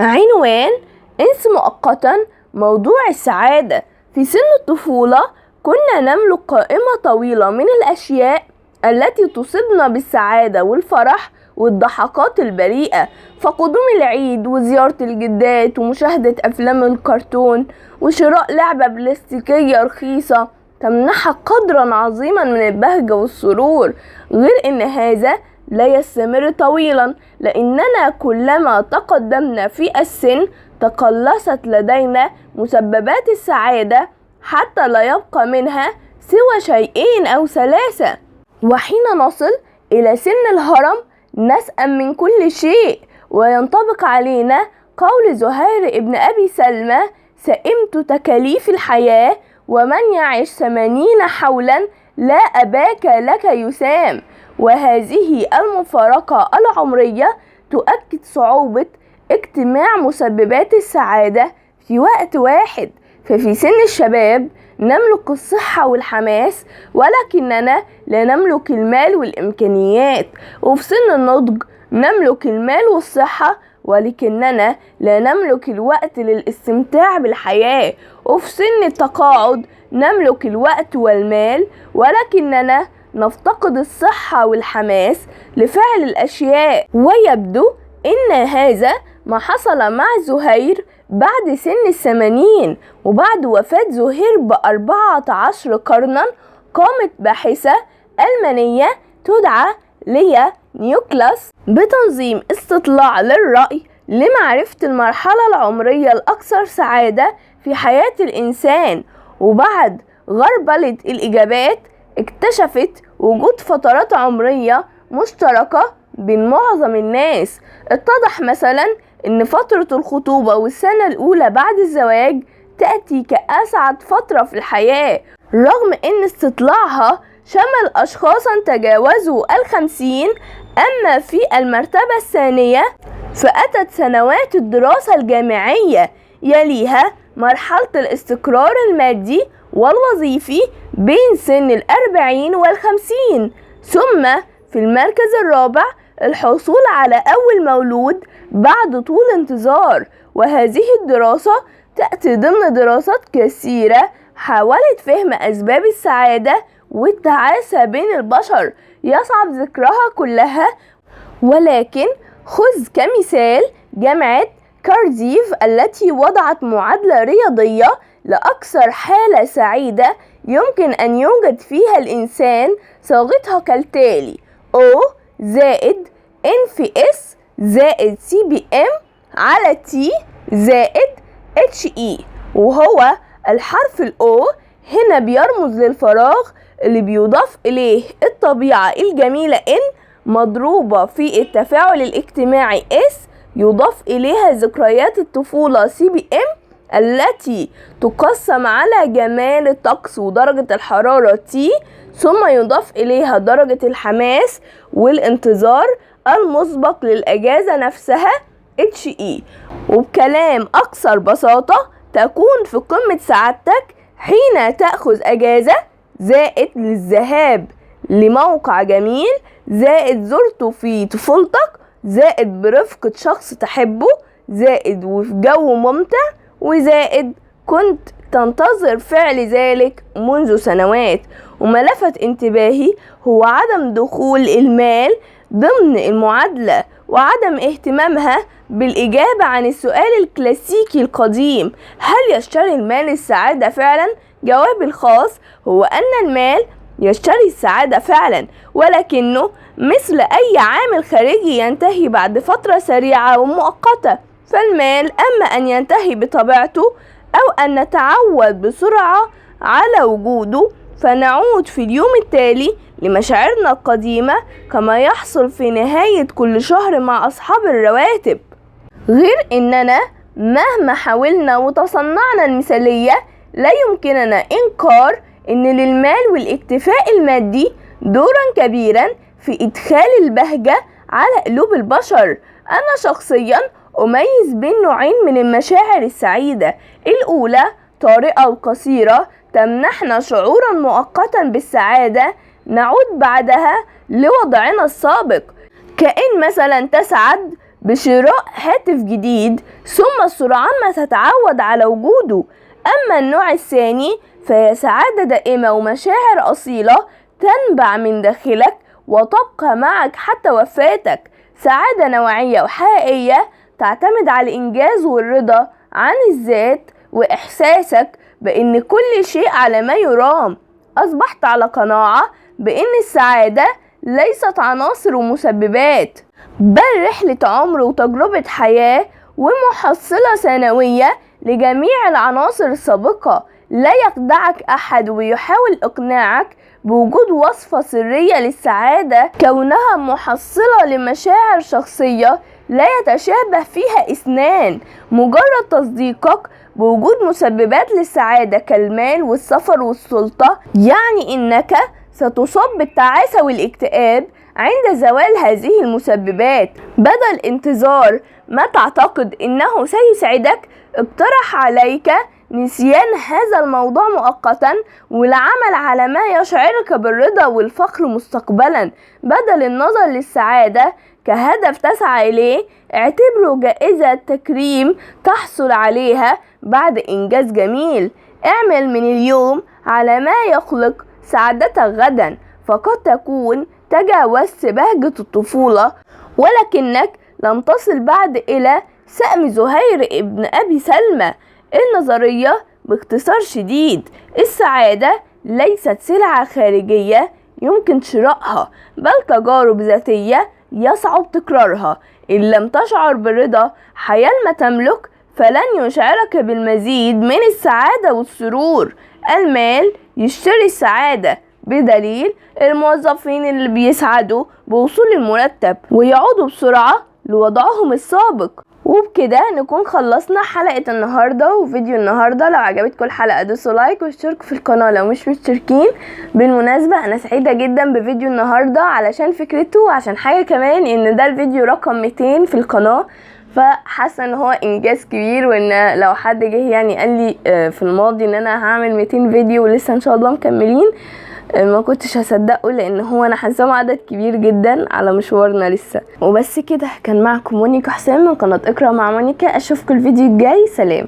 عنوان: انس مؤقتا موضوع السعادة. في سن الطفولة كنا نملك قائمة طويلة من الأشياء التي تصيبنا بالسعادة والفرح والضحكات البريئة، فقدوم العيد وزيارة الجدات ومشاهدة أفلام الكرتون وشراء لعبة بلاستيكية رخيصة تمنحك قدرا عظيما من البهجة والسرور، غير أن هذا لا يستمر طويلا، لأننا كلما تقدمنا في السن تقلصت لدينا مسببات السعادة حتى لا يبقى منها سوى شيئين أو ثلاثة. وحين نصل إلى سن الهرم نسأم من كل شيء، وينطبق علينا قول زهير ابن أبي سلمى: سئمت تكاليف الحياة، ومن يعش 80 حولا لا أباك لك يسام. وهذه المفارقة العمرية تؤكد صعوبة اجتماع مسببات السعادة في وقت واحد. ففي سن الشباب نملك الصحة والحماس، ولكننا لا نملك المال والإمكانيات. وفي سن النضج نملك المال والصحة، ولكننا لا نملك الوقت للاستمتاع بالحياة. وفي سن التقاعد نملك الوقت والمال، ولكننا نفتقد الصحة والحماس لفعل الأشياء. ويبدو إن هذا ما حصل مع زهير بعد سن 80. وبعد وفاة زهير ب14 قرنا قامت باحثة ألمانية تدعى ليا نيوكلاس بتنظيم استطلاع للرأي لمعرفة المرحلة العمرية الأكثر سعادة في حياة الإنسان. وبعد غربلة الإجابات اكتشفت وجود فترات عمرية مشتركة بين معظم الناس. اتضح مثلا ان فترة الخطوبة والسنة الاولى بعد الزواج تأتي كأسعد فترة في الحياة، رغم ان استطلاعها شمل اشخاصا تجاوزوا 50. اما في المرتبة الثانية فأتت سنوات الدراسة الجامعية، يليها مرحلة الاستقرار المادي والوظيفي بين سن 40 و50، ثم في المركز الرابع الحصول على أول مولود بعد طول انتظار. وهذه الدراسة تأتي ضمن دراسات كثيرة حاولت فهم أسباب السعادة والتعاسة بين البشر، يصعب ذكرها كلها، ولكن خذ كمثال جامعة كارديف التي وضعت معادلة رياضية لأكثر حالة سعيدة يمكن أن يوجد فيها الإنسان، صاغتها كالتالي: O زائد N في S زائد CBM على T زائد HE. وهو الحرف O هنا بيرمز للفراغ اللي بيضاف إليه الطبيعة الجميلة N مضروبة في التفاعل الاجتماعي S، يضاف إليها ذكريات الطفولة CBM التي تقسم على جمال الطقس ودرجة الحرارة T، ثم يضاف إليها درجة الحماس والانتظار المسبق للأجازة نفسها HE. وبكلام أكثر بساطة تكون في قمة سعادتك حين تأخذ أجازة، زائد للذهاب لموقع جميل، زائد زرته في طفولتك، زائد برفقة شخص تحبه، زائد وفي جو ممتع، وزائد كنت تنتظر فعل ذلك منذ سنوات. وما لفت انتباهي هو عدم دخول المال ضمن المعادلة، وعدم اهتمامها بالإجابة عن السؤال الكلاسيكي القديم: هل يشتري المال السعادة فعلا؟ جوابي الخاص هو أن المال يشتري السعادة فعلا، ولكنه مثل أي عامل خارجي ينتهي بعد فترة سريعة ومؤقتة. فالمال أما أن ينتهي بطبيعته أو أن نتعود بسرعة على وجوده فنعود في اليوم التالي لمشاعرنا القديمة، كما يحصل في نهاية كل شهر مع أصحاب الرواتب. غير أننا مهما حاولنا وتصنعنا المثالية لا يمكننا إنكار أن للمال والاكتفاء المادي دورا كبيرا في إدخال البهجة على قلوب البشر. أنا شخصيا أميز بين نوعين من المشاعر السعيدة: الأولى طارئة وقصيرة تمنحنا شعورا مؤقتا بالسعادة نعود بعدها لوضعنا السابق، كأن مثلا تسعد بشراء هاتف جديد ثم سرعان ما تتعود على وجوده. أما النوع الثاني فهي سعادة دائمة ومشاعر أصيلة تنبع من داخلك وتبقى معك حتى وفاتك. سعادة نوعية وحقيقية تعتمد على الإنجاز والرضا عن الذات وإحساسك بأن كل شيء على ما يرام. أصبحت على قناعة بأن السعادة ليست عناصر ومسببات، بل رحلة عمر وتجربة حياة ومحصلة ثانوية لجميع العناصر السابقة. لا يخدعك أحد ويحاول إقناعك بوجود وصفة سرية للسعادة، كونها محصلة لمشاعر شخصية لا يتشابه فيها اثنان. مجرد تصديقك بوجود مسببات للسعادة كالمال والسفر والسلطة يعني إنك ستصاب بالتعاسة والاكتئاب عند زوال هذه المسببات. بدل انتظار ما تعتقد إنه سيسعدك، اقترح عليك نسيان هذا الموضوع مؤقتا والعمل على ما يشعرك بالرضا والفخر مستقبلا. بدل النظر للسعادة كهدف تسعى إليه، اعتبره جائزة تكريم تحصل عليها بعد إنجاز جميل. اعمل من اليوم على ما يخلق سعادتك غدا، فقد تكون تجاوزت بهجة الطفولة ولكنك لم تصل بعد إلى سأم زهير ابن أبي سلمى. النظرية باختصار شديد: السعادة ليست سلعة خارجية يمكن شرائها، بل تجارب ذاتية يصعب تكرارها. إن لم تشعر بالرضا حيال تملك فلن يشعرك بالمزيد من السعادة والسرور. المال يشتري السعادة، بدليل الموظفين اللي بيسعدوا بوصول المرتب ويعودوا بسرعة لوضعهم السابق. وبكده نكون خلصنا حلقة النهاردة وفيديو النهاردة. لو عجبتكم الحلقة دوسوا لايك واشتركوا في القناة لو مش مشتركين. بالمناسبة أنا سعيدة جدا بفيديو النهاردة علشان فكرته وعشان حاجة كمان إن ده الفيديو رقم 200 في القناة، فحاسة ان هو انجاز كبير. وان لو حد جه يعني قال لي في الماضي ان انا هعمل 200 فيديو ولسه ان شاء الله مكملين، ما كنتش هصدقه، لان هو انا حاسه عدد كبير جدا على مشوارنا لسه. وبس كده، كان معكم مونيكا حسام من قناه اقرا مع مونيكا. اشوفكم الفيديو الجاي، سلام.